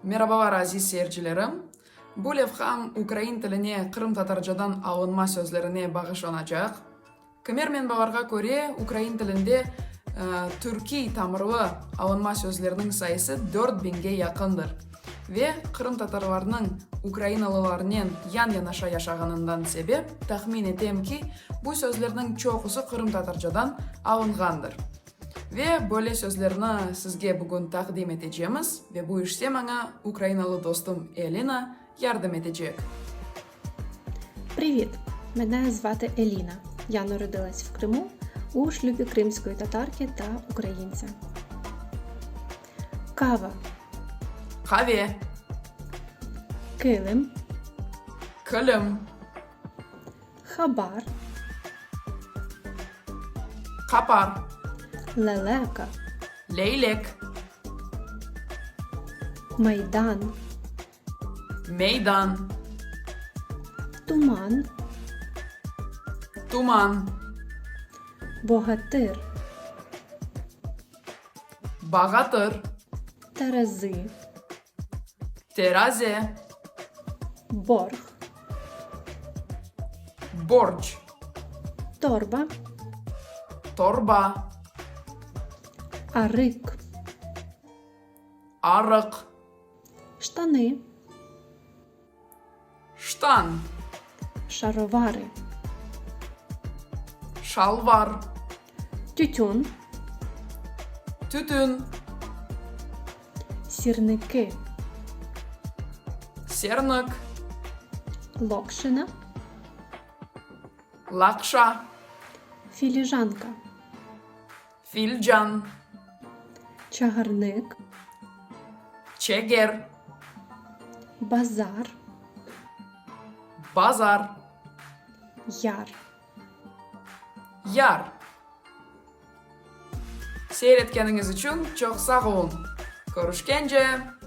Merabalar, aziz seyircilerim! Bu levham ukrain tiline qırımtatarcadan alınma sözlerine bağışlanacaq. Kimer menbalarğa köre, ukrain tilinde türkiy tamırlı alınma sözlerniñ sayısı 4000ge yaqındır ve qırımtatarlarnıñ ukrainalılarnen yan-yanaşa yaşağanından sebep, tahmin etem ki, bu sözlerniñ çoqusı qırımtatarcadan alınğandır. Ve böyle sözlerni sizge bugün taqdim etecemiz ve bu işte maña ukrainalı dostum Elina yardım etecek. Привіт! Мене звати Еліна. Я народилась в Криму у шлюбі кримської татарки та українця. Кава, Qave, килим, kilim, хабар, qapar, лелека, leylek, майдан, meydan, туман, tuman, богатир, bağatır, терези, teraze, борг, borc, торба, torba, арик, arıq, штани, ştan, шаровари, şalvar, тютюн, tütün, сірники, sernik, локшина, laqşa, філіжанка, filcan, чагарник, çeger, базар, bazar, яр. yar. Seyir etkeniñiz içün çoq sağ oluñ! Körüşkence!